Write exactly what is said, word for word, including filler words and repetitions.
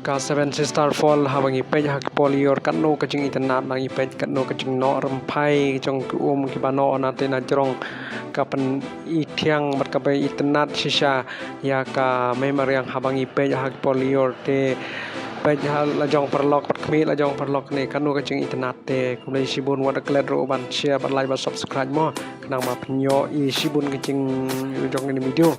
ka Seven Sister Fall, haba ngi peit ha ki por lyiur, katno ka jingitynnad, ngi peit katno ka jingnoh rymphai jong ki um kiba noh na te na jrong, ka pynitynnad bad ka pynitynnad shisha ïa ka mei mariang haba ngi peit ha ki por lyiur. Te peit ha la jong paralok bad khmih la jong paralok ne, katno ka jingitynnad. Te khublei shibun, wat klet ruh ban share bad like bad subscribe mo, khnang ba phin ïohi shibun ka jing jong kane ka video.